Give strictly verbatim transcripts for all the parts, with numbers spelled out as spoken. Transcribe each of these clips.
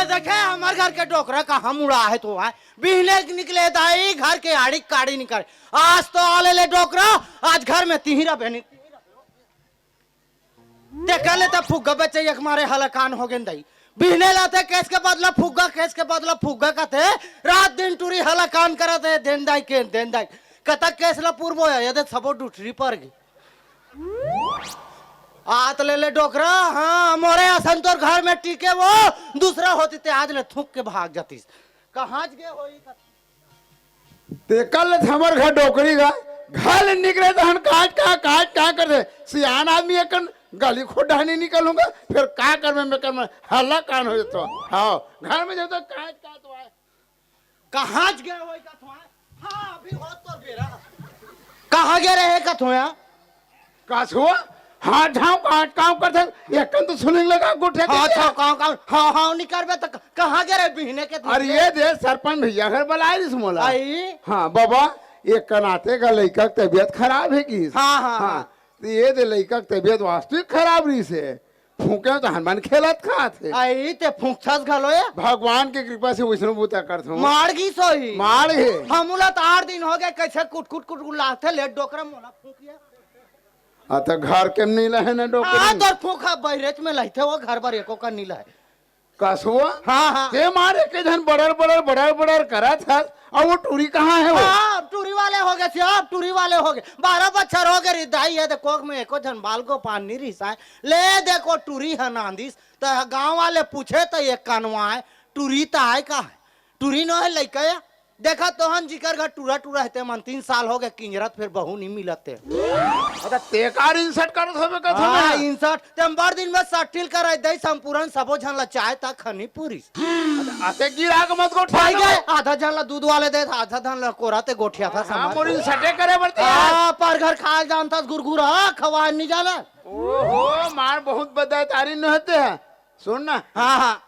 देखे, हमर घर के डोकरा कहाँ मुड़ा हे तो आय। बिहने निकले दाई, घर के आड़ी काड़ी निकल। आज तो आले ले डोकरा, आज घर में तिहिरा बहनी। ते कले त फुग्गा बेचे एक मारे हलाकान हो गेन दाई। बिहने लाते केस के बदला फुग्गा, केस के बदला फुग्गा कथे। रात दिन टूरी हलाकान करत हे, देन दाई के, देन दाई। कतक केस ला पुरबो हे, यदे सबो डुठरी पर गे। आत ले ले डोकरा, हाँ, मोरे असन तोर घर में टिके वो, दूसरा होती ते आज ले थूक के भाग जातीस। कहाँ गे होई? ते कल हमर घर डोकरी गा, घर ले निकले तहन काट का, काट का कर दे। सियान आदमी एकन गली खोडा नहीं निकलूंगा, फिर का करबे मैं कर में हल्ला कान हो जतो। हाँ, घर में जब तक काट का तो आय। कहाँ गे होई का थोड़ा? हाँ, अभी हो तो बेरा। कहाँ गे रहे का थोड़ा? का छुआ? हाँ, झाँव, काँव, काँव करथे, एकन तो सुनिंग लगा, गोठिया हाँ, के छाव, काँव, काँव, हाँ, हाँ, नहीं करबे त क-, कहाँ गे रहे बिहने के अरे, ये दे, सरपंच भैया घर बलाए रिस मोला। आई? हाँ, बाबा, एकन आते का लइका के तबीयत खराब हे गिस। हाँ, हाँ, हाँ। हाँ, तो ये दे लइका के तबीयत वास्तविक खराब रिस हे। फूके त हनुमान खेलत खात हे। आई, ते फूकथस घलो या? भगवान के कृपा से वैसनो बूता करथों। मार गिस होही। मार हे। हमू ला त आठ दिन हो गे, कैसे कुट, कुट, कुट, कुट लागथे, ले डोकरा मोला फूकिया। आ, त घर के नीला हे ना डोकरी। हाँ, तोर फूंका बैरेज में लहिथे, वो घर बर एको का नीला हे। कसुआ? हाँ, हाँ। ते मारे के झन बड़र, बड़र, बड़र, बड़र करत हस, अउ वो टूरी कहाँ हे वो? हाँ, टूरी वाले हो गे, सियाब, टूरी वाले हो गे। बारह बछर हो गे रे दाई, ये दे कोख में एको झन बाल गोपान नहीं रिसाय। ले देखो, टूरी ह नांदिस, त गाँव वाले पूछे त ये कनवा हे, टूरी त आय का हे? टूरी नो हे लइका या? देखा तोहन जिकर घर टूरा टूरा हे, ते मन तीन साल हो गे किंजरत, फिर बहू नहीं मिलत ते। अच्छा, ते कार insert करत होबे कथो हाँ, मैं? Insert। ते हम बड़ दिन में सट्ठिल कर दे संपूर्ण सबो झन ला चाय तक खनी पूरी। अच्छा, अते गिरा के मत गोठिया भाई ना। गए, आधा झन ला दूध वाले दे, आधा झन ला कोरा ते गोठिया था हाँ, समाज। मोरी सटे करे बरते यार। हाँ, पर घर खाए जानता गुरगुरा खवाए नहीं जाना। ओहो, मार बहुत बदातारी न होते हैं। सुन ना। हाँ, हाँ।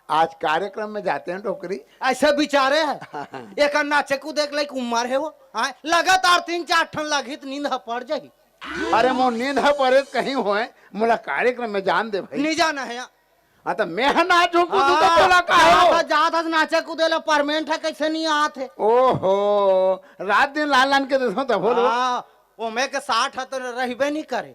आज कार्यक्रम में जाते हैं डोकरी। ऐसे बिचारे हे। एकर नाचे कूदे के लायक उम्र हे वो। हाँ, लगातार तीन चार ठन लगही त नींद ह पड़ जाही। अरे मोर नींद ह परे त कहीं होए, मोला कार्यक्रम में जान दे भाई। नहीं जाना हे। हाँ, त मैं ह नाच हूँ, कूदू त हाँ, तोला का जात हो? हस, जात हस नाचे कूदे ला, permanent ह कैसे नहीं आत हे? ओहो, रात दिन लान लान के देथों त बोलो। हाँ, ओमे के साठ ह तो रहिबे नहीं करे।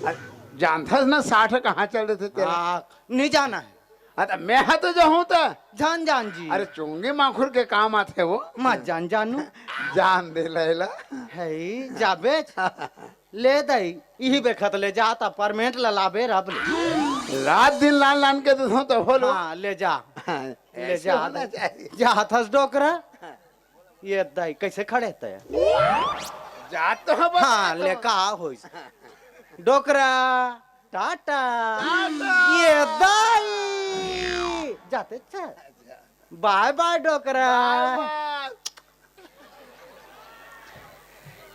अरे, जानथस ना साठ कहाँ चल देथे तेला? हाँ, नहीं जाना हे। हाँ, त मैं ह तो जाहूँ त। जान, जान जी। अरे, चोंगे माखुर के काम आथे वो। मत जान, जानू। जान दे लैला। हे, जाबे। ले दई, इही बेखत ले जा, त permanent ला लाबे रब ले। रात दिन लान लान के देथों त बोलो। हाँ, ले जा। हाँ, ले ऐसे जा। होना चाहिए। जाथस डोकरा। ये दाई, कैसे खड़े ते? जात तो हम हाँ, बता ले दो। का होइस? डोकरा, टाटा। टाटा। ये दाई, जाते छ। बाय बाय, डोकरा। बाय बाय।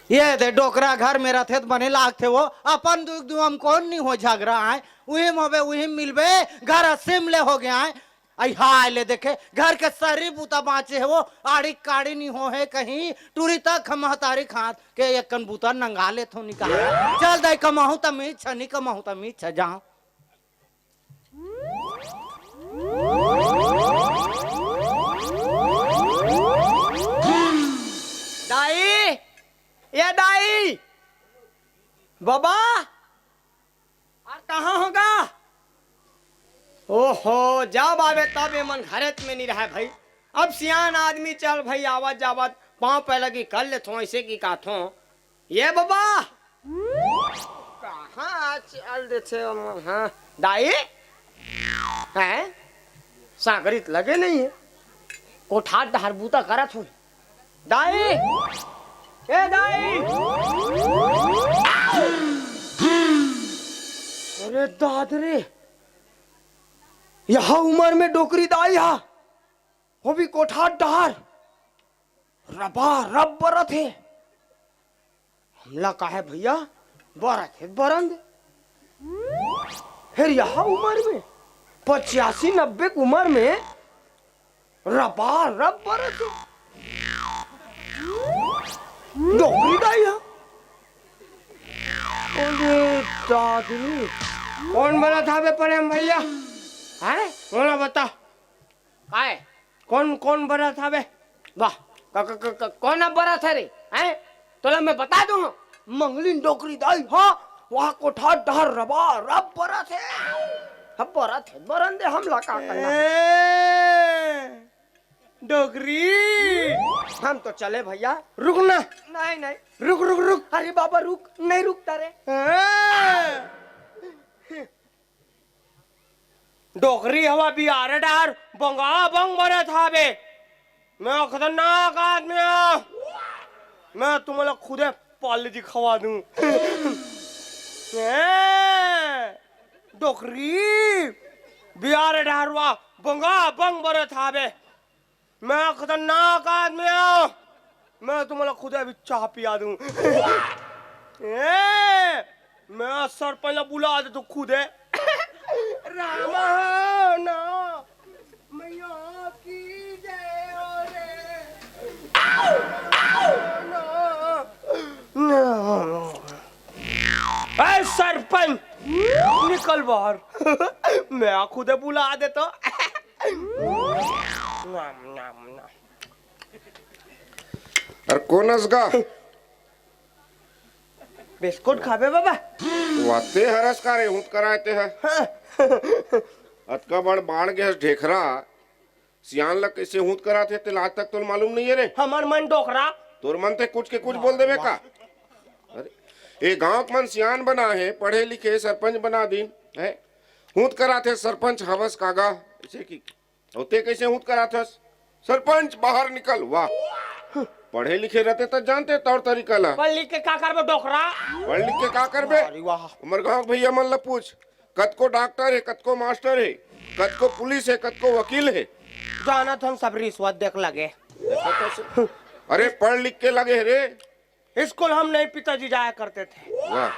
ये दे, डोकरा घर में रथे त बने लागथे वो। अपन दुख दुआम कोन नहीं हो झगरा आय। उही में होबे, उही में मिलबे, घर अस्सी में ले हो गया आय। आई हाय ले देखे, घर के सरी बूता बाँचे हे वो, आड़ी काड़ी नी हो हे कहीं, टूरी तक हम महतारी खात के एक कन बूता नंगा लेथों निकाल। चल दाई, कमाहूँ त मीच, नी कमाहूँ त मीच, जाओ। दाई, ए दाई, बाबा, अरे कहाँ हो गा? ओहो, जब आवे तब ये मन घरेच में नहीं रहे भाई। अब सियान आदमी चल भाई, आवत जावत पाँव पैलगी कर लेथों, ऐसे की काथों। ये बाबा, कहाँ चल देथे वो मन, हाँ? दाई? हैं? सागरित लगे नहीं है। कोठार डहर बूता करत होही। दाई! ए दाई! अरे दाद रे! यह उमर में डोकरी दाई हा, वो भी कोठार डहर। रबा रब बरत हे। हमला काहे भैया, बरत हे बरन दे। फिर यह उमर में, पचासी नब्बे के उमर में रबा रब बरत हे। डोकरी दाई हा। अरे दादरी, कौन बरत हा बे प्रेम भैया? हैं? बोला बता। काय? कोन, कोन बरत हवे? वाह, क-, क-, क-, क-, कोन अब बरत हे रे? हैं? तोला मैं बता दूं, मंगली डोकरी दाई हा, वहाँ कोठा डहर रबा रब बरत हे। अब बरत हे, बरन दे, हमला का करना हे? ए, डोकरी। हम तो चले भैया। रुक ना। नहीं, नहीं। रुक, रुक, रुक। अरे बाबा रुक, नहीं रुकता रे। हाँ। डोकरी हवा बियारे डार बंगा बंग बरत हावे। मैं खतरनाक आदमी हूँ। मैं तुम्हाला खुदे पाले जी खवा दूं। ए, डोकरी बियारे डारवा बंगा बंग बरत हावे। मैं खतरनाक आदमी हूँ। मैं तुम्हाला खुदे अभी चाह पिया दूं। ए, मैं सरपंच ला बुला दे तू खुदे। रामा हो ना, मैया की जय हो रे। ए सरपंच, निकल बाहर। मैं खुदे बुला दे तो। अरे कोन अस गा? बिस्कुट खाबे बाबा। वाते हरस का रे, हूत कराए ते ह। हाँ। अतका बड़ बाढ़ गे हस ढेखरा, सियान ला कइसे हूत करात हे, ते आज तक तोल मालूम नइ हे रे। हमर मन डोकरा। तोर मन ते कुछ के कुछ बोल देबे का? अरे, ए गांव के मन सियान बना हे, पढ़े लिखे सरपंच बना दिन, है? हूत करात हे सरपंच हवस कागा, इसे की अउ ते कइसे हूत कराथस? सरपंच, बाहर निकल। वाह, पढ़े लिखे रहते त जानते तौर तरीका ला। पढ़ लिख के का करबे डोकरा? पढ़ लिख के का करबे? अरे वाह। हमर गांव के भैया मन ला पूछ, कतको डॉक्टर हे, कतको मास्टर हे, कतको पुलिस हे, कतको वकील हे। जानत हन सब रिश्वत देख लगे। अरे पढ़ लिख के लगे हे रे। स्कूल हम नहीं पिताजी जाया करते थे। वाह।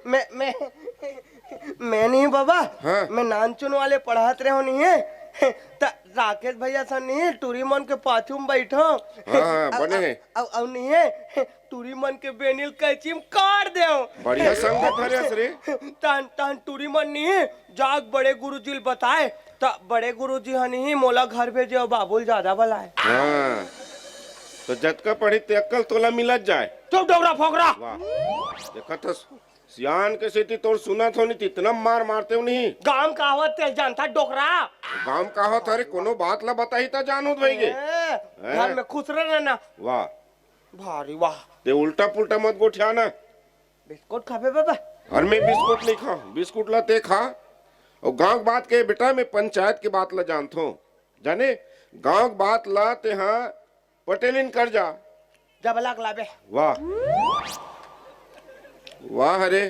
मैं, मैं, मैं नहीं बाबा। हाँ। मैं नानचुन वाले पढ़ात रहे हो नहीं है। त राकेश भैया सा नहीं, टूरी मन के पाछू में बैठो। हाँ, हाँ, बने हैं। अब, अब नहीं है, टूरी मन के बेनिल कैंची में काट दे। बढ़िया संगत हरे रे। तहन, तहन टूरी मन नहीं जाग बड़े गुरुजी ल बताए, त बड़े गुरुजी ह नहीं मोला घर भेजे अउ बाबू ल ज्यादा बलाए। हाँ, तो जतका पढ़ी ते अक्कल तोला मिलत जाए। चुप डोकरा फोकरा। वाह, देखत हस, सियान के सेती तोर सुनत हो नहीं, इतना मार मारते हो नहीं। गांव कहावत ते जानता डोकरा। गांव कहावत, अरे कोनो बात ला बताही त जान होत भई गे। ए, हैं? घर में खुश रहना ना। वाह। भारी वाह। ते उल्टा पुल्टा मत गोठिया ना। बिस्कुट खाबे बाबा? अरे मैं बिस्कुट नहीं खाऊं, बिस्कुट ला ते खा। अउ गांव के बात के बेटा, मैं पंचायत के बात ला जानथों। जाने, गांव के बात ला ते हा पटेलिन कर जा। जब लाग लाबे। वाह। वाह रे।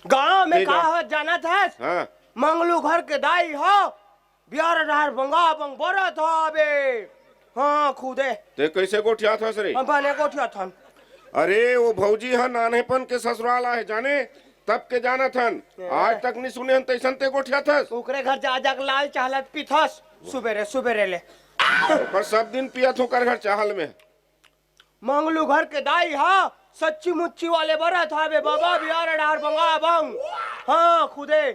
गांव में ठीक का है। हो जानत हस? हाँ। मंगलू घर के दाई हो। बियारा डहर बंगा बंग बरत हावे। हाँ, खुदे। ते कइसे गोठियात हस रे? हम बने गोठियात हन। अरे, वो भौजी ह नान्हेपन के ससुराल आहे, जाने? तब के जानत हन। ए। आज तक नहीं सुने हन, तइसन ते गोठियात हस। ओकरे घर जा जा के लाल चाहलत पीथस, सुबेरे, सुबेरे ले। ओकर सब दिन पियत हो ओकर घर चाहल में। मंगलू घर के दाई हा सच्ची मुच्ची वाले बरत हावे बाबा, बियारा डहर बंगा बंग। हाँ, खुदे।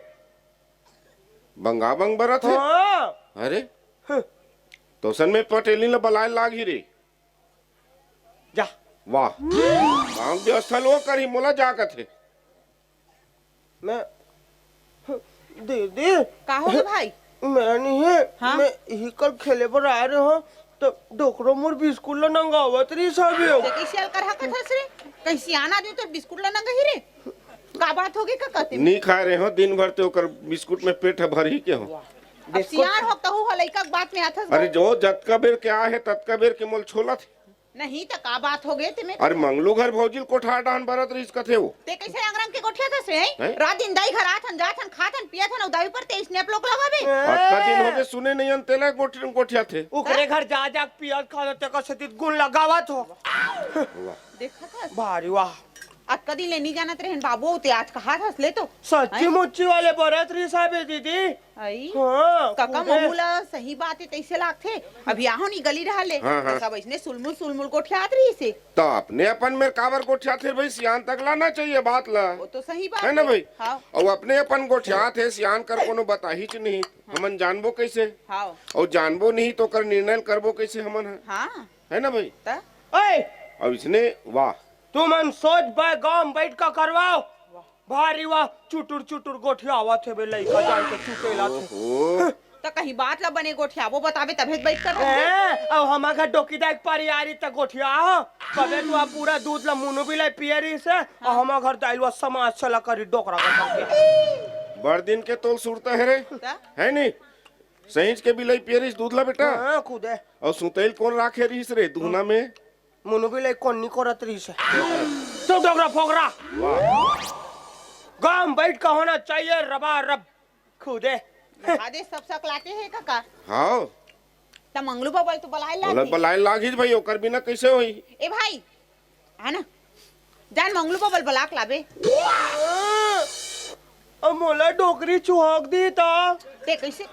बंगा बंग बरत हे? हाँ। अरे, हम्म। तोसन में पटेली ल बलाए लाग ही रे। जा। वाह। काम व्यवस्था लो करी, मोला जा कथे। मैं, दीदी। का होगे भाई? मैं नहीं है, हाँ? मैं इही कल खेले बर आए रहे हो, तो डोकरो मोर बिस्कुट ला नंगावत रही सब यो। ते कइसे अलकर हकत हस रे? कहीं सियान आदमी तो बिस्कुट ला नंगा ही रे। का बात होगे का कहते? नी खाए रहे हो दिन भर, ते ओकर बिस्कुट में पेट ह भर ही के हो। वाह। अब बिस्कुट सियान हो तहू ह लइका के बात में आथस अरे बा। जो जतका बेर के आहे, ततका बेर के मोल छोला थे। नहीं त का बात होगे तेमे? अरे मंगलू घर भौजी ल कोठार डाहन बरत रहिस कथे वो। ते कइसे रंग रंग के गोठियाथस रे? हैं? रात दिन दाई घर आथन, जाथन, खाथन, पियथन, अउ दाई पर ते स्नैप लोग लगावे। अतका दिन होगे सुने नहीं अन तेला गोठ-, गोठियाथे। ओकरे घर जा जा के पियत खात तेकर सेती गुण लगावत हो। वाह। देखत हस? भारी वाह। अतका दिन ले नी जानत रहेन बाबू, ते आज कहा हस ले तो। सच्ची हैं? मुच्ची वाले बरत रहिस हे बे दीदी। अई? हाँ, कका, खुदे। महू ला सही बात हे, तइसे लागथे। अभी आहो नी गली डहर ले, हाँ, हाँ। त सब अइसने सुलमुल सुलमुल गोठियात रहिस हे। त अपने अपन मेर काबर गोठियाथे भाई, सियान तक लाना चाहिए बात ला। वो तो सही बात हे ना हे। भाई? हाँ। अउ अपने अपन गोठियाथे, सियान कर कोनो बताहीच नहीं, हाँ। हमन जानबो कइसे? हाँ। अउ जानबो नहीं त ओकर निर्णय करबो कइसे हमन ह? हाँ। हे ना भाई? त? ओए! अब इसने, वाह। तुमन सोच बे गांव म बइठ के करवाओ। वाह। भारी वाह, चुटुर चुटुर गोठियावत हे बे लइका, जान के चुटेला थे। ओहो। त कहीं बात ला बने गोठियाबो बताबे तभे त बइठ कर रहबे। ए, अब हमर घर डोकी दाई के परियारी त गोठिया हो। कबे तो अब पूरा दूध ला मुनु बिलाई पिए रहिस हे, अउ हमर घर दाई ल समाज चला करी डोकरा का करके। बड़ दिन के तोल सुरता हे रे। त? हे नी? सहींच के बिलाई पिए रहिस दूध ला बेटा। हाँ, खुदे। अउ सुतइल कोन राखे रहिस रे दुहना में? मुनु बिलाई कोन नी कोरत रहिस हे। तो डोकरा फोकरा। वाह। गांव म बइठ के होना चाहिए रबा रब खुदे। आदेश सब सकलाते हे कका। हाँ। त मंगलू बबल तो बलाए ओला लागी। बलाए लागिस भाई, ओकर बिना कइसे होही? ए भाई, हे ना, जान मंगलू बबल बला के लाबे। अब मोला डोकरी चुहक दी त। ते कइसे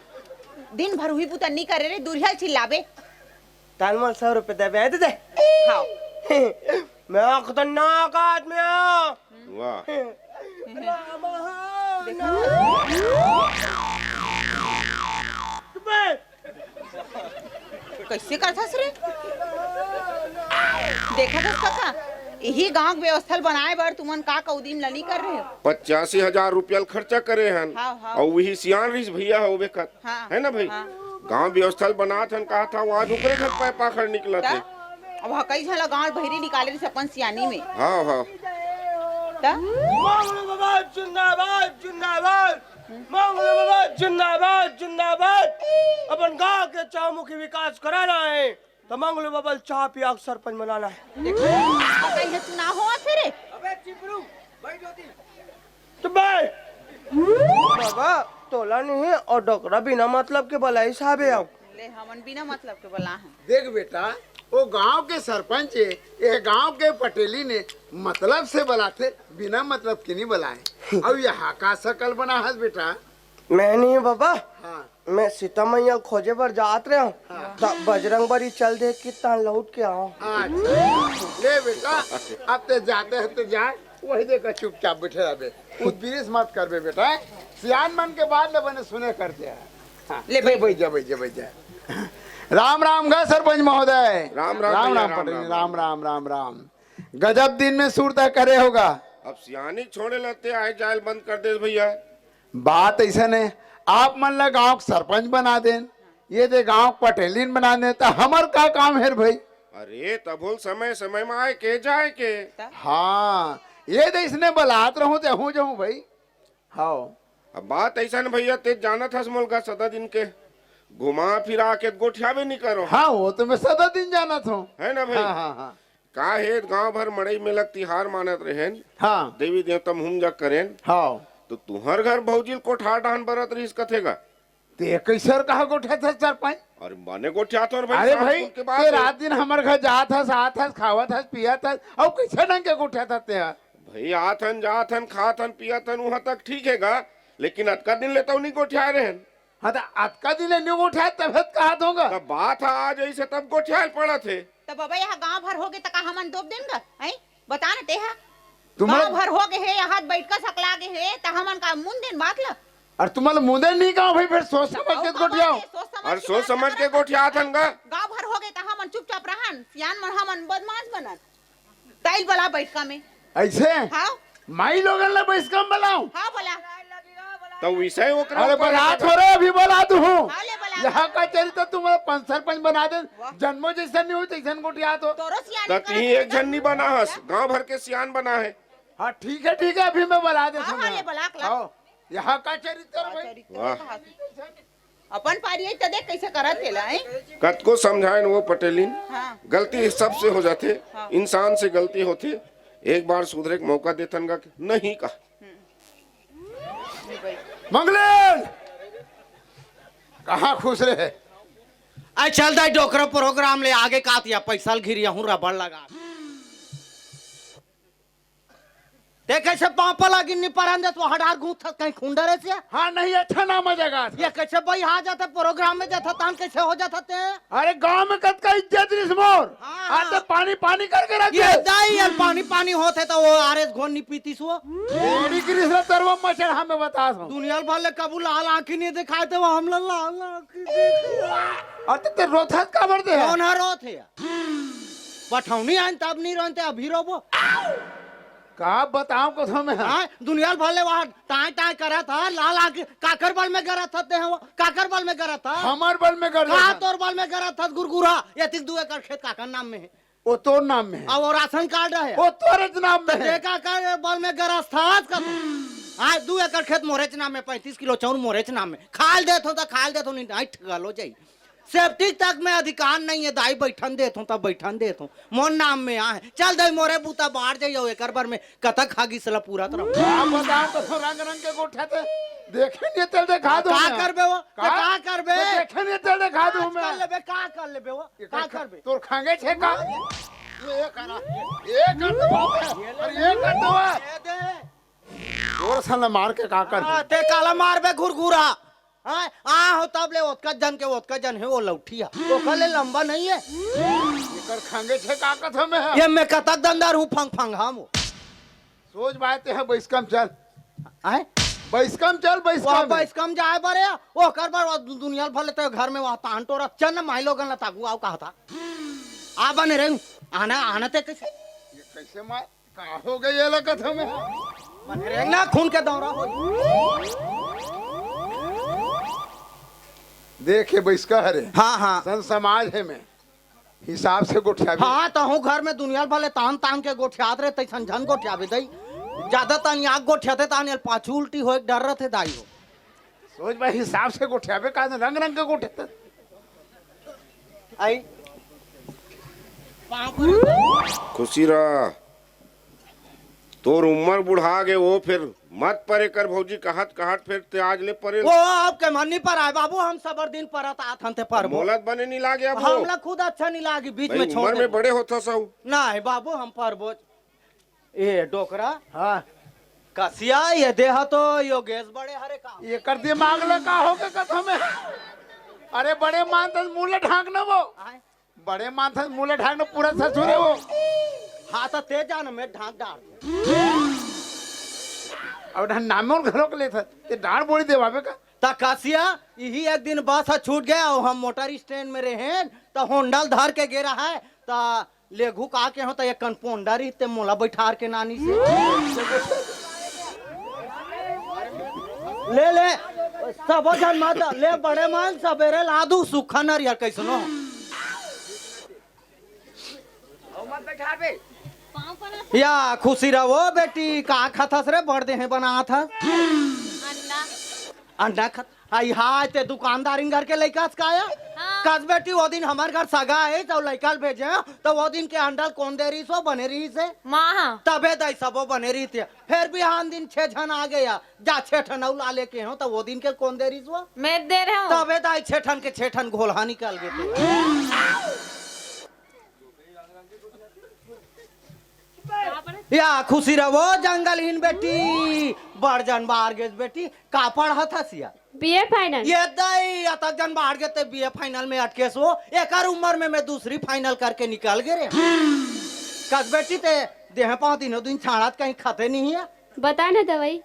दिन भर उही बुता नी करे रे, दुरिहा ल चिल्लाबे। ताल मोला सौ रुपया देबे, दे दे। हाँ। मैं खतरनाक आदमी हूँ। वाह। राम। देखा? बे, कइसे करथस रे? देखत हस कका, इही गांव के व्यवस्था ल बनाए बर तुमन का कउदीम ल नी कर रहे हो? पचासी हजार रुपया ल खर्चा करे हन, हाँ, हाँ। अउ वही सियान रहिस भैया हो बेकत, हाँ, हे ना भाई? हाँ। गांव व्यवस्था ल बनात हन, कहा था, आज ओकरे घर पाय पाखर निकलत हे। अब ह कई झन ल गांव बहिरी निकाले रहिस अपन सियानी में। हाँ, हाँ। त? मंगलू बाबा जिंदाबाद, जिंदाबाद। मंगलू बाबा जिंदाबाद, जिंदाबाद। अपन गांव के चहुमुखी विकास कराना हे, त मंगलू बाबा ल चाह पिया के सरपंच बनाना हे। देखो, कहीं चुनाव होवत हे रे। अबे चिपरू, बैठ होती। त बे, बाबा, तोला नहीं हे, अउ डोकरा बिना मतलब के बलाइस हाबे अउ। ले, हमन बिना मतलब के बला हन। देख बेटा, वो गांव के सरपंच हे, ये गांव के पटेली ने मतलब से बलाथे, बिना मतलब के नहीं बलाए। अब यहाँ का शकल बना हस बेटा? मैं नहीं बाबा, हाँ। मैं सीता मैया ल खोजे बर जात रहे हूँ, हाँ। त बजरंग बली चल दे कि तान लौट के आओ। अच्छा, ले बेटा, अब ते जाते हैं तो जाए, वही देखा चुपचाप बैठे रहबे, उदबिरिस मत करबे बेटा, सियान मन के बात ल बने सुने करते हैं। हाँ, ले ले भाई। बैठ जा, बैठ जा, बैठ जा। राम राम गा सरपंच महोदय। राम राम राम भैया, राम राम पटेल, राम राम राम राम राम। गजब दिन में सुरता करे होगा। अब सियानी छोड़े लते आए जायल बंद कर दे भैया। बात अइसन हे, आप मन ला गांव के सरपंच बना देन, ये दे गांव के पटेलिन बना देन, त हमर का काम हे रे भाई? अरे, तभो ल समय समय म आए के, जाए के। हाँ, ये दे इसने बलात रहूं, ते हूं जाऊं भाई। हाव। अब बात अइसन भैया, ते जानत हस मोला सदा दिन के, घुमा फिरा के गोठियाबे नी करो। हाँ, वो तो मैं सदा दिन जानत हूँ। हे ना भाई? हाँ, हाँ, हाँ। का हे, गांव भर मड़ई मेला के तिहार मानत रहेन, हाँ। देवी देवता मुहूम जग करेन, हाँ। त तुंहर घर भौजी ल कोठार डहन बरत रहिस कथे गा। ते कइसे कहा गोठियाथस सरपंच? अरे बने गोठियाथों रे भाई, अरे सात भाई, कुल के बात ते हे। रात दिन हमर घर जात हस, आत हस, खावत हस, पियत हस, अउ कइसे ढंग के गोठियाथस ते ह? भाई आत हन, जात हन, खात हन, पियत हन, उहां तक ठीक हे गा, लेकिन अतका दिन ले तउ नी गोठियाए रहेन। हाँ, त अतका दिन ले नी गोठियाए, तभे त कहत हों गा। तब बात ह आ जइसे तब गोठियाए ल पड़त हे। त बबा, यहाँ गांव भर होगे, त का हमन दोब देन गा? हैं? बता न तेहा। तुम्हारा गांव भर होगे हे, यहाँ बइठ के सकला गे हे, त हमन का मुन देन बात ल? अरे तुम्हारा मुन देन नहीं कहा भाई, फिर सोच समझ के अउ गोठियाओ। बात हे, सोच समझ अरे के सोच बात समझ के कर। गोठियात हन गा। गांव भर होगे, त हमन चुपचाप रहन, सियान मन हमन बदमाश बनन। तइल बला बइठका में। अइसे? हाँ। माई लोगन ला बइठका में बलाऊं? हाँ, बला। त विषय ओकरा अरे ऊपर बला हे। थोरे, अभी बला दूं हूँ। हाँ, ले बला। यहाँ का चरित्र तुम्हारा पंच सरपंच बना दे, वाह। जन्मो जइसन नहीं हो, तइसन गोठियात हो। तोरो सियान त तिही एक झन नी बना हस, गांव भर के सियान बना हे। हाँ, ठीक हे, ठीक हे, अभी मैं बला देथों हाँ, हाँ, ना। ले बला, बला। हाँ, यहाँ का चरित्र हाँ, भाई? चरित्र वाह। कहा। अपन पारी आई त देख कइसे करत हे ला, हैं? कतको समझाएन वो पटेलिन, हाँ। गलती सबसे हो जाथे, हाँ। इंसान से गलती होथे, एक बार सुधरे के मौका देथन गा कि नहीं का। मंगलेन, कहाँ खुश रहे? आई चल दाई डोकरा प्रोग्राम ले आगे कातिया पैसा ल घिरिया हूँ रबड़ लगा। ते कैसे पापा लागिन नी परन देत, वो हडार गूंथत कहीं खुंडरे से? हाँ, नहीं, अच्छा नाम आ जाएगा आज। ये कैसे भाई आ जाता, प्रोग्राम में जाता, तान कैसे हो जाता ते? अरे, गांव में कतका इज्जत रिस मोर। हाँ, आज हाँ। तो पानी पानी करके रख ये दे। दाई यार, पानी पानी होते तो वो आर एस घोल नी पीतीस वो। एड़ी गिरिस रे तरवा मच्छर, हाँ, मैं बता दूं। दुनिया भर ले कबू लाल आंखी नहीं दिखाए थे, वो हम ला लाल आंखी दिखाए। अरे, ते रोथत काबर दे? कौन हा रोत है? पठौनी आइन तब नहीं रोते, अभी रोबो। का बताऊं कसम है? हाँ, दुनिया भर ले वहाँ टाय टाय करत हा, लाल आंखी, काकर बल में गरत हा ते हो, काकर बल में गरत हा? हमर बल में गरत हा। तोर बल में गरत हा, गुरगुरा, ये तिक दू एकड़ खेत काकर नाम में है। वो तोर नाम में है। अब वो राशन कार्ड है। वो तोरेच नाम में तो है। देखा कर बल में गरत हा, आज का तो। आज दू एकड़ खेत मोरेच नाम में, पैंतीस किलो चाउर मोरेच नाम में। खाल देत हो तो खाल देत हो, नहीं, नहीं, ठगलो जाई। सेप्टिक तक में अधिकार नहीं है, दाई बैठन देत हो, तब बैठन देत हो। मोर नाम में आहे। चल दाई, मोरे बूता बाहर जाइयो, एकर बर में कतक हागिस ला पूरा तरह। का बताऊं, तो रंग रंग के गोठा थे। देखे नहीं तेल देखा दूं का मैं। करबे वो? का? का करबे? तो देखे नहीं तेल देखा दूं का मैं। कर लेबे, का कर लेबे वो? ये का कर, करबे? तोर खांगे छे का? ये, ये करा, ये कर दो बाप रे। अरे ये कर दो। ये दे। जोर से न मार के का कर? हाँ, ते काला मारबे घुरघुरा। हाँ, आ हो तब ले ओतका जन के ओतका जन है वो लौठिया। ओकर ले लंबा नहीं है। एकर खांगे छे का कथा में है? ये मैं कतक दंदर हूँ फंग फंग हम। सोच बात है, बैसकम चल। आए? बैसकम चल, वहाँ बैसकम। बैसकम जाए बरे, ओकर बर वो दु-, दुनिया भर लेते घर में वहाँ तान टोरा चल न माई लोगन ला ताकू आओ कहा था। आ बने रे, आना, आना ते कैसे? ये कैसे मार? का हो गई ये लगत हमें? बने रे ना खून के दौरा हो। देखे बैसका हरे। हाँ, हाँ। सन समाज है में। हिसाब से गोठियाबे। हाँ, तहूँ घर में दुनिया भले तान तान के गोठियात रहे, तैसन झन गोठियाबे दई। ज्यादा तान आग गोठियाते तान यल पाछू उल्टी होए के डर रहते दाई हो। सोच भाई, हिसाब से गोठियाबे का रंग रंग के गोठियाते। आई। खुशी रह। तोर उम्र बुढ़ा गे, वो फिर मत परे कर भौजी, कहत कहत फिर ते आज ले परे। वो अब के मन नहीं पर आए बाबू, हम सबर दिन परत आत हन ते परबो। मोलत बने नहीं लागे अब वो। हमला खुद अच्छा नहीं लागी, बीच भाई, में छोड़ उम्र दे। में बड़े होत हस। नहीं बाबू, हम परबो। ए डोकरा। हाँ। कसिया, ये देह तो योगेश बड़े हरे का? एकर दिमाग ले का हो के कथा में? अरे बड़े मान तस मुंह ले ढांक न वो। आए। बड़े मानथस मुँह ले ढांक न पूरा ससुरे वो। हाँ, त ते जान में ढांक डार। अब ढांक नाम में घरों के लेथस, ते डांड़ बोड़ी देवाबे का? त कसिया, इही एक दिन बस ह छूट गया अउ हम मोटर स्टैंड में रहेन, त होंडा ल धर के गे रहा है, त लेघू का के हो, त एक कन पोंडा रही, ते मोला बैठार के नानी से। ले, ले, सबो झन मत, ले बड़े मान, सबेरे ला दू, सुखा नरियर कैसनो। या खुशी रहो बेटी, का खाथस रे, बड़ देहे बनाथस। अंडा। अंडा खा, हाय हाय, ते दुकानदारिन घर के लइका हस का या? हाँ। कस बेटी, वो दिन हमर घर सगा हे, त लइका ल भेजे, त वो दिन के अंडा ल कोन दे रहिस हो, बने रहिस हे? माँ। तभे दाई सबो बने रहिथे। फेर बिहान दिन छे झन आ गया, जा छे ठन अउ ला लेके हो, त वो दिन के कोन दे रहिस हो? मैं दे रहा हूँ। तभे दाई छे ठन के छे ठन घोलहा निकल गे ते। या खुशी रहो जंगल हीन बेटी, बड़ जन बाहर गेस बेटी, का पढ़त हस या? BA final. ये दई, अतक जन बाहर गे ते बीए फाइनल में अटकेस हो, एकर उम्र में मैं दूसरी फाइनल करके निकल गे रे। कस बेटी ते देह पाँव दिनों दिन छाड़त कहीं खाते नहीं है। बता ना दवाई।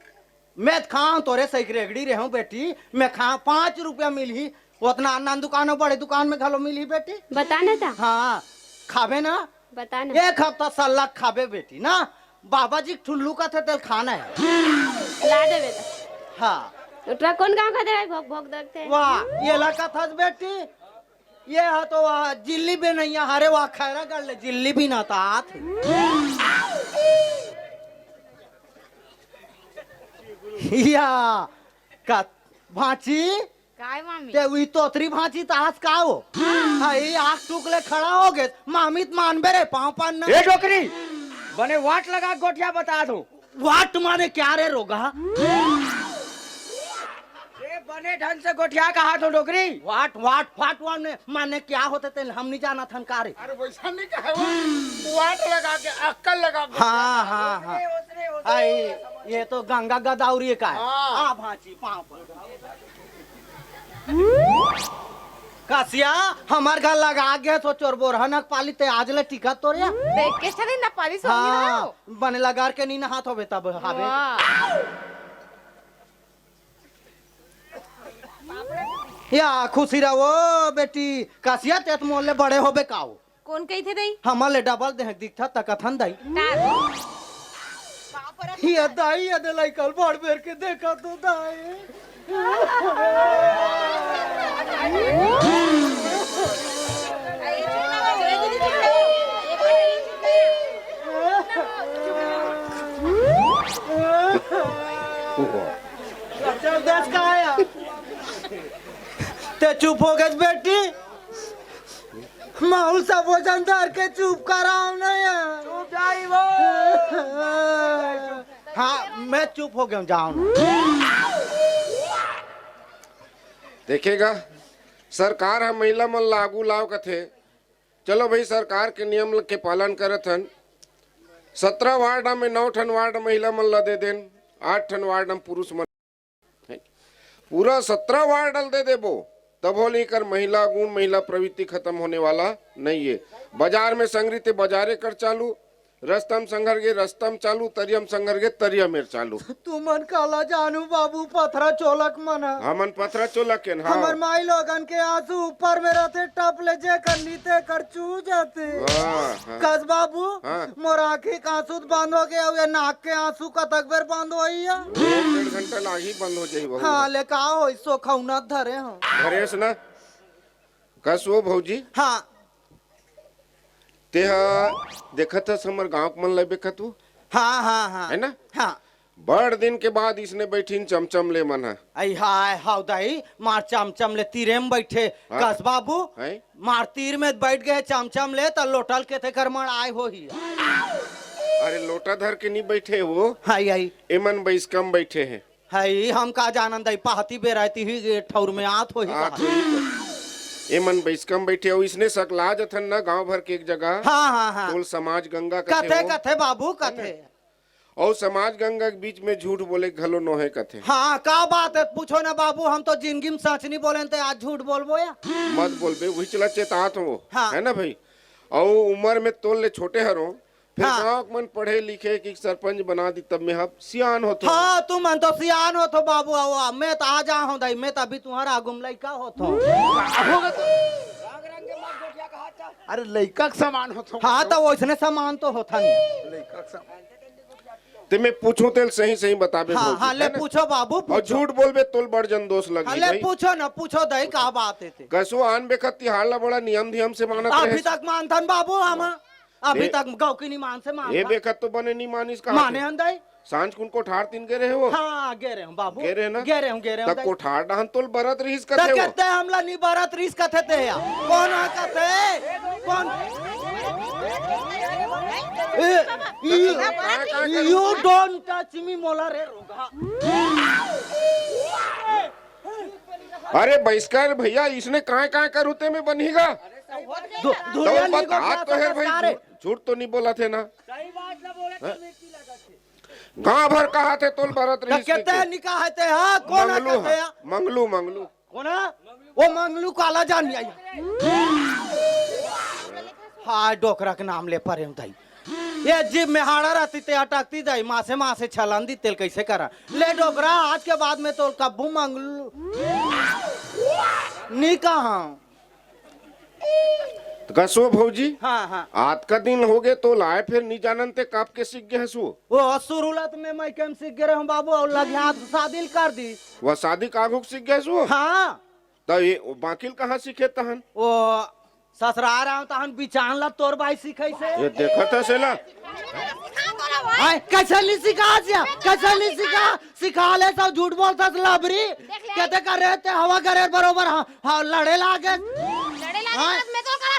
मैं त खाऊं तोरे सही रेगड़ी रहूं बेटी, मैं खाऊं पाँच रुपया मिलही, ओतना अन्ना दुकान हो, बड़े दुकान में घलो मिलही बेटी। बता ना ता। हाँ, खाबे ना? बता ना। एक हफ्ता सल्ला खाबे बेटी ना, बाबा जी के ठुल्लू का थे तेल खाना है। ला दे बेटा। हाँ। ओटरा कौन गाँव का दे भाई, भोग भोग दर थे। वाह, ये ला कथस बेटी, ये हा तो वह जिल्ली भी नहीं है, हरे वह खैरागढ़ ले जिल्ली भी ना तात। या, का, भांची? काय मामी? ते उही तोतरी भांची तास का हो? हाँ, ये आँख टूक ले खड़ा हो गए। मामी त मानबे रे, पाँव पान ना। ए डोकरी, बने वाट लगा गोठिया बता दो। वाट माने क्या रे रोगा? बने ढंग से गोठिया कहा तो डोकरी। वाट, वाट, फाट, वाट ने माने क्या होथे तेन हम नहीं जानत हन का रे। अरे वैसा नहीं कहे वो। वाट लगा के, अक्कल लगा के। हाँ, हाँ, हाँ। ओसने, ओसने, ओसने। आई, ये तो गंगा गदावरी का है। हाँ। आ भांची, पाँव पर। कसिया, हमर घर लगा गे सो चोर बोरहा नक पाली ते आज ले टिकत तोर या। देख के चले ना पाली सो हाँ, बने लगा के नहीं नहात होबे तब हाबे। वाह। या खुशी रहो बेटी, कसिया ते मोर ले बड़े होबे काओ। कोन कहिथे दई? हमर ले डबल देह दिखथा तकथन दई। तार। ये दाई, ये दे लइकल बड़ बेर के देखा तो दाई। जबरदस्त का आया। ते चुप हो गए बेटी। माहौल सब वजन धर के चुप कराओ ना यार। चुप जाई वो। हाँ, मैं चुप हो गया हूँ, जाओ ना। देखेगा, सरकार ह महिला मन ल आगू लाव कथे। चलो भाई, सरकार के नियम के पालन करत हन। सत्रह वार्ड में नौ ठन वार्ड महिला मन ल दे देन, आठ ठन वार्ड में पुरुष मन। पूरा सत्रह वार्ड ल दे देबो, तभो ले एकर महिला गुण, महिला प्रवृत्ति खत्म होने वाला नहीं है। बाजार में संगरी ते बाजारे कर चालू, रस्ता म संघर गे रस्ता म चालू, तरिया म संघर गे तरिया मेर चालू। तुमन काला जानू बाबू, पथरा चोलक मन ह। हमन पथरा चोलक केन, हाँ। हमर माई लोगन के आंसू ऊपर में रथे, टप ले जे कर नीते कर चू जाथे। हाँ, हाँ। कस बाबू, हाँ। मोर आँखी के आंसू त बंद हो गया, ये नाक के आंसू कतक बेर बंद होई या? एक डेढ़ घंटा लागी बंद हो जाई बहू। हाँ, ले का होई, सोखौना धरे हूँ। धरेस ना। कस वो भौजी? हाँ। तेहा देखत हस हमर गांव के मन ल बेखत वो? हाँ, हाँ, हाँ। है ना? हाँ। बड़ दिन के बाद इसने बैठिन चमचम ले मन ह। आई हाय, हाव दाई, मार चमचम ले तीरे में बैठे। हाँ। कस बाबू, हैं? मार तीर में बैठ गए चमचम ले, त लोटल के थे कर मड़ाए होही। अरे लोटा धर के नहीं बैठे वो। हाय, हाय। एमन बैसकम बैठे हैं। हाय, हम का जानन दाई, पहाती बेरायती ही ये ठौर में आत होही आत कहा। होही तो। एमन बैसकम बैठे हो, इसने सकला जथन ना गांव भर के एक जगह। हाँ, हाँ, हाँ। तोल समाज गंगा कथे कथे, हो। कथे बाबू, है ना? कथे। अउ समाज गंगा के बीच में झूठ बोले घलो नोहे कथे। हाँ, का बात है, पूछो ना बाबू, हम तो जिंदगी में सच नहीं बोले, ते आज झूठ बोलबो या? मत बोलबे, वही चला चेतात हो, हाँ। है ना भाई? अउ उम्र में तोल ले छोटे हरो, फिर हाँ। गाँव के मन पढ़े लिखे कि सरपंच बना दी, तब में हम सियान होथो। हाँ, तुमन तो सियान होथो बाबू, आओ, मैं तो आ जा हूँ दाई, मैं तो अभी तुम्हारा आगू में लइका होथो। अरे लइका के समान होथो। हाँ, तो वैसने समान तो होथा नहीं। लइका के समान। ते मैं पूछूं, तेल सही सही बताबे हाँ, भौजी, हाँ, ले है ना? पूछो बाबू, और पूछो। झूठ बोलबे तोल बड़ जन दोष लगी हाँ, ले भाई। पूछो ना, पूछो दाई, का बात है ते? कसो आन बेखत तिहार ला बड़ा नियम धियम से मानत अभी रहे। तक मानथन बाबू हम, अभी ए, तक गौ की नहीं मान से ए मानथन। बेखत तो बने नहीं मानिस कहा माने थे। हन दाई। सांझ कुन कोठार तीन गे रहे हो? हाँ, गे रहे हूँ बाबू। गे रहे ना? गे रहे हूँ, गे रहे हूँ तब दाई। कोठार डहन तोल बरत रहिस तो कथे हो। कहते हमला नहीं बरत रहिस कथे ते या। कौन है कथे? कौन? ए, का, का, का, you don't touch me, मोला रे रोगा। अरे बहिष्कार भैया, इसने काय काय करू ते में बनिगा। दु-, दुनिया दौलत निगो हाथ तो है भाई, सारे। झूठ, झूठ तो नहीं बोला थे ना। सही बात ना बोले तो हाँ? मिर्ची लगा थे। गांव भर कहा थे तोल बरत तो रहिस कहते के। हैं निकाह थे, हाँ, कौन मंगलू कहते हाँ, हैं? मंगलू, मंगलू। कोन? वो मंगलू काला जान आई। हाय, डोकरा के नाम ले परे हूँ दाई। ये जीभ में हाड़ा रहती ते अटकती दाई, मासे मासे छलन दी तेल कैसे करा? ले डोकरा, आज के बाद में तो कब्बू मंगलू नी कहा। तो कसो भौजी? हाँ, हाँ। आज का दिन हो गए तो लाए फिर नी जानन ते कब के सीख गए हसु? वो शुरुआत में मैं कम सीख गए रहूं बाबू, और लगे हाथ शादी कर दी। वह शादी का आगू सीख गए हसु? हाँ। त ये बाकिल कहाँ सीखे तहन? ओ ससुरार आव तहन बिचान ला तोर बाई सिखाइसे। ये देखत हस एला। आय, कैसे नहीं सिखा सिया? कैसे नहीं सिखा? सिखा ले सब झूठ बोलथस लबरी। देख ले। कहते कर रहे ते हवा करे बरोबर हाँ, हाँ लड़े लागे। लड़े लागे हाँ। मैं तो कला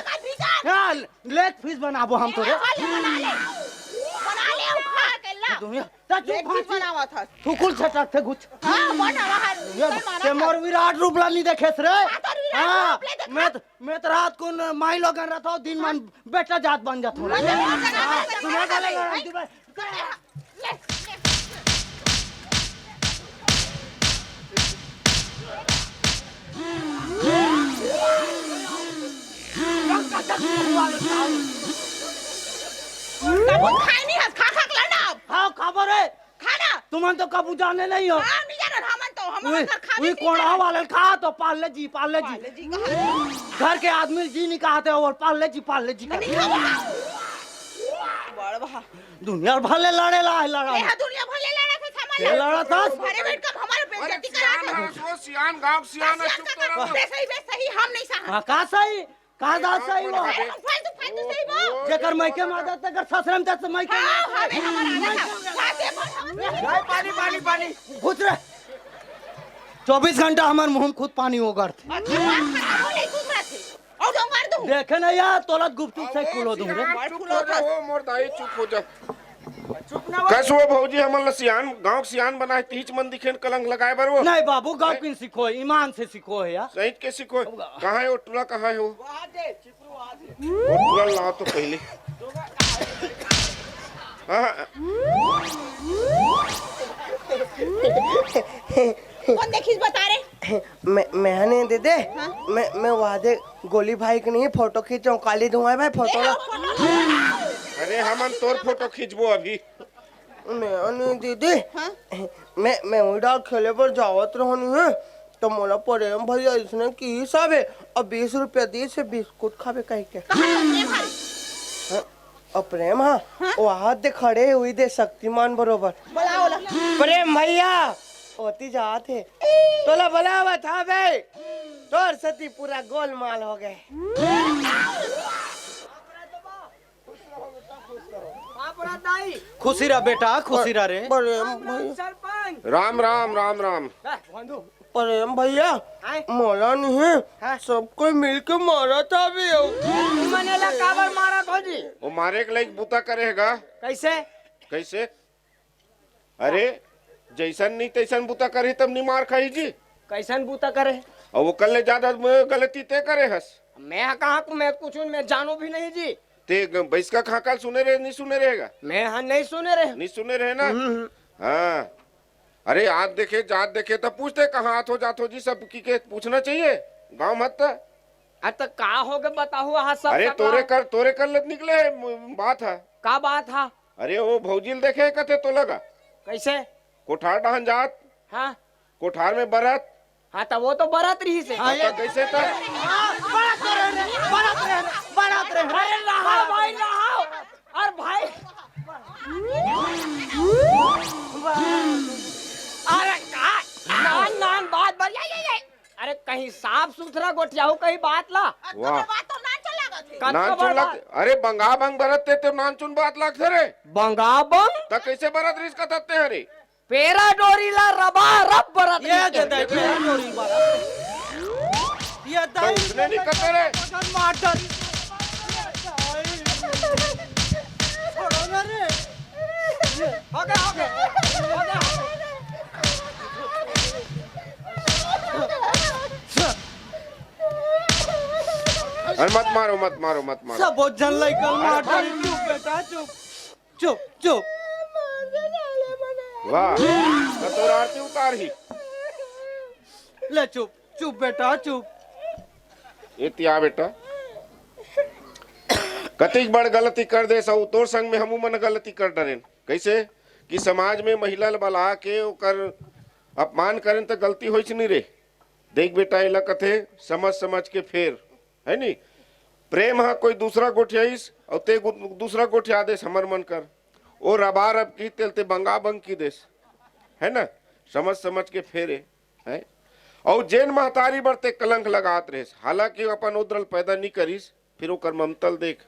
का भीतर। हाँ, लेग पीस बनाबो हम तोरे। हाँ, ले बना ले। बना ले, उखा के ला। दुनिया, ता चुप लेग पीस फांसी। बनावत हस। थुकुल छटक थे घुच। हाँ, बना वहाँ, ये चल मारा ते कर। मोर विराट रूप ला नहीं देखेस रे। हाँ, तोर विराट हाँ, रूप ले देखा। मैं त-, मैं त रात को न-, माई लोगन रहता हूँ, दिन मन बेटा जात बन जात हूँ। बन जात हूँ, बन जात हूँ, हाँ, बन जात हूँ, तुम्हें बन जात गले हूँ। लड़ाई तुम्हें। कबूत खाए नहीं हस, खा खा के लड़ना अब। खाओ, खाबो रे। खा ना। तुमन तो कबू जाने नहीं हो। हाँ, नहीं जाने, हमन तो, हमन उई, कर खाबे उई पीबे। कोड़ा वाले खा तो पार्ले जी, पार्ले जी। पार्ले जी कहा। घर के आदमी जी नहीं कहते हो, और पार्ले जी, पार्ले जी नहीं कहते। खाबो। बड़ बहा। दुनिया भर ले लड़े ला है, लड़ा ये है। है दुनिया भर ले लड़ा था, सामान ये ले। लड़ा था। घरे बैठ के हमारे अरे बेइज्जती करा सियान था। है, सो सियान, गांव के सियान है, सियान चुप का करो। काम, बे सही, बे सही, हम नहीं सहा। हाँ, का सही? का दास सही वो? अरे, हम फालतू, फालतू सही वो। जेकर मायके में आ जाता, अगर ससुर में जाता, मायके में हाँ, आता। हमें हमारा आना था। जाते पर हम भाई, पानी, पानी, पानी। घुस रे। चौबीस घंटा हमार मुंह में खुद पानी ओगरथे। अच्छा, बात खत्म हो नहीं, घुस रहा थे। और जो मार दूं। देखे ना यार, तोला गुपचुप से अरे, खुलो दूं रे। सियान, चुप हो जा, हो, मोर दाई, चुप हो जा। कस वो भौजी हमन ल सियान, गांव के सियान बनाए, तीच मन दिखेन कलंक लगाए बर वो। नहीं बाबू, गांव किन सिखो, ईमान से सिखो है यार। सही के सिखो। कहाँ है वो टूरा, कहाँ है वो? वो टूरा लाओ तो पहले। हाँ, हाँ। कौन देखिस बता रे? मैं, मैं नहीं दीदी। हाँ? मैं, मैं वादे गोली भाई के नहीं फोटो खींचो, काली धुआं भाई फोटो ए, ला। फोटो। अरे हमन तोर फोटो खींचबो अभी। मैं नहीं दीदी। हाँ? मैं, मैं उड़ा खेले बर जावत रहनी है, तो मोला प्रेम भैया इसने की हिसाबे अब बीस रुपया दिस हे, बिस्कुट खाबे कह के। कहाँ है प्रेम भाई? हाँ? अउ प्रेम हा, हाँ? वहाँ दे खड़े हुई दे शक्तिमान बरोबर। बुलाओ ला। प्रेम भैया, ओती जात हे। तोला बुलावत हा बे। तोर सती पूरा गोलमाल हो गए। खुशी रह बेटा, खुशी रह रे। प्रेम भैया। राम राम, राम राम। प्रेम भैया, आय। मोला नहीं, हाँ। सब कोई मिलके मारत हावे। तुमन एला काबर मारत हो जी? वो मारे के लायक बूता करे हे गा। कैसे? कैसे? अरे, जैसन नहीं तैसन बूता करही तब नहीं मार खाही जी। कैसन बूता करे? अउ वो कल्ले ज्यादा गलती ते करे हस। मैं कहाँ को, मैं कुछ मैं जानो भी नहीं जी। ते ग-, बैसका कहाँ काल सुने रहे, नहीं सुने रहेगा? मैं हाँ नहीं सुने रहे। नहीं सुने रहे ना? हम्म, हम्म। हाँ। अरे, आत देखे, जात देखे, त पूछते, कहाँ आत हो, जात हो जी, सब की के पूछना चाहिए, गाँव मत त। अरे, त का हो गए, बताओ, हाँ, सब अरे, सब तोरे लाओ। कर, तोरे कर लत निकले है, म-, बात है। का बात है? अरे, वो भौजी ल देखे, कथे तो लगा। कैसे? कोठार डहन जात। हाँ। कोठार में बरत। हाँ, त वो तो बरत रही से। हाँ, त कैसे त? हाँ, बरत रहे रे, बरत रहे रे, बरत रहे रे। अरे, रहा भाई, रहा। अरे भाई। अरे का? नान, नान बात बर, ये, ये, ये। अरे कहीं साफ सुथरा गोठियाहू कहीं बात ला। वाह। बात तो नान चल लागत हे। कतका नान चुन बात? अरे बंगा बंग बरत ते, ते नान चुन बात लागथे रे। बंगा बंग? त कैसे बरत रिस कथत ते हरे? पेरा डोरी ला रबा रब बरत ये रिस दे दे, के। पेरा डोरी बरत। ये तो दाई उसने नहीं करते रे। पसंद मार डाली। छोड़ो ना रे। हो गया, हो गया। हो गया। अरे मत मारो, मत मारो, मत मारो। सब बहुत जन लइका मार डाली। चुप बेटा, चुप। चुप, चुप। वाह, तो तोर आरती उतार ही। ले चुप, चुप बेटा, चुप। ए तिया बेटा, कतिक बड़ गलती कर दे सौ, तोर संग में हमू मन गलती कर डरेन। कैसे कि समाज में महिला ल बला के ओकर अपमान करेन त गलती होइच नहीं रे। देख बेटा, एला कथे समझ समझ के फेर, है नी? प्रेम हा कोई दूसरा गोठियाइस अउ ते गु-, दूसरा गोठिया देस हमर मन कर। ओ रबा रब की तेल ते बंगा बंग की देस, है ना? समझ समझ के फेरे, है? अउ जेन महतारी बर ते कलंक लगात रहेस, हालांकि अपन उद्रल पैदा नी करिस, फिर ओकर ममता ल देख।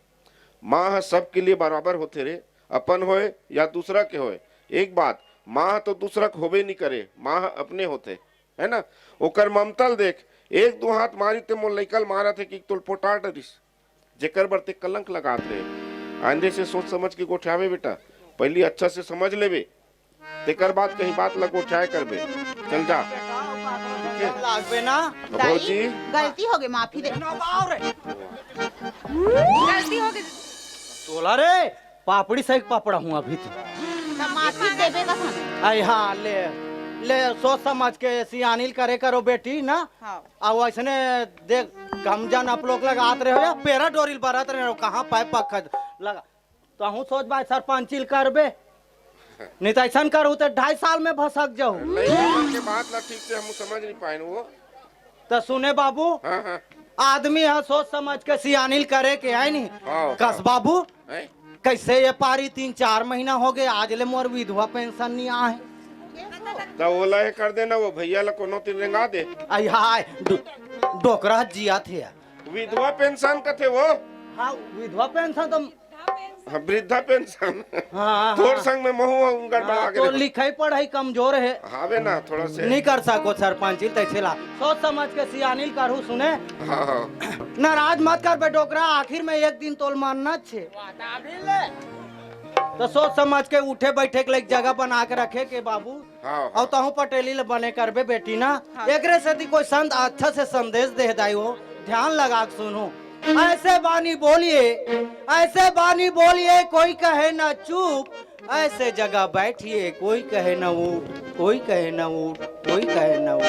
माँ ह सबके लिए बराबर होथे रे, अपन होय या दूसरा के होय। एक बात, माँ ह तो दूसरा के होबे नी करे, माँ ह अपने होथे, है ना? ओकर ममता ल देख, एक दो हाथ मारी ते मोर लइका ल मारत हे कि तोल पोटा डरिस, जेकर बर ते कलंक लगात रहे। आइंदे से सोच समझ के गोठियावे बेटा, पहली अच्छा से समझ लेबे। तेकर बाद कहीं बात ल गोठियाए करबे। चल जा। ठीक है? लागबे ना। भौजी। गलती हो गई, माफी दे। गलती हो गई। तोला रे, पापड़ी सही पापड़ा हूँ अभी तो। त माफी देबे का था? आई हाँ, ले, ले, सोच समझ के सियानिल करे करो बेटी ना। हाँ। अब वैसने देख, कम जन आप लोग लगात रहे हो या पेरा डोरिल बरत रहे हो, कहाँ पाए पक्का लगा। तहूँ सोच भाई सरपंचिल करबे, नहीं तो ऐसा करू तो ढाई साल में भसक जाऊ। नहीं, हमन के बात ला ठीक से हम समझ नहीं पाए वो। तो सुने बाबू, हाँ, हाँ। आदमी ह सोच समझ के सियानिल करे के है नहीं। हाँ, कस हाँ। बाबू, हैं? कैसे ये पारी तीन चार महीना हो गए, आज ले मोर विधवा पेंशन नहीं आए। तो ओला ये कर देना, वो भैया ला कोनो तीन रेंगा दे। आई हाय, डो-, डोकरा जिया थे। विधवा पेंशन कथे वो? हाँ, विधवा पेंशन तो हाँ, वृद्धा पेंशन। हाँ, हाँ, तोर हाँ। संग में महू हूँ गड़बड़ा हाँ, के तो देखो। लिखाई पढ़ाई कमजोर है। हावे ना, थोड़ा से। नहीं कर सको सरपंच, तैसे ला। सोच समझ के सियानिल करू, सुने। हाँ, हाँ। नाराज मत कर बे डोकरा, आखिर में एक दिन तोल मानना छे। तो सोच समझ के उठे बैठे के लायक जगह बना के रखे के बाबू। हाँ, और तहूँ पटेली ले बने करबे बेटी ना। एकरे सेती कोई संत अच्छा से संदेश दे दाई हो, ध्यान लगा के सुनो। ऐसे बानी बोलिए, ऐसे बानी बोलिए, कोई कहे ना चुप, ऐसे जगह बैठिए, कोई कहे ना उठ, कोई कहे ना उठ, कोई कहे ना उठ।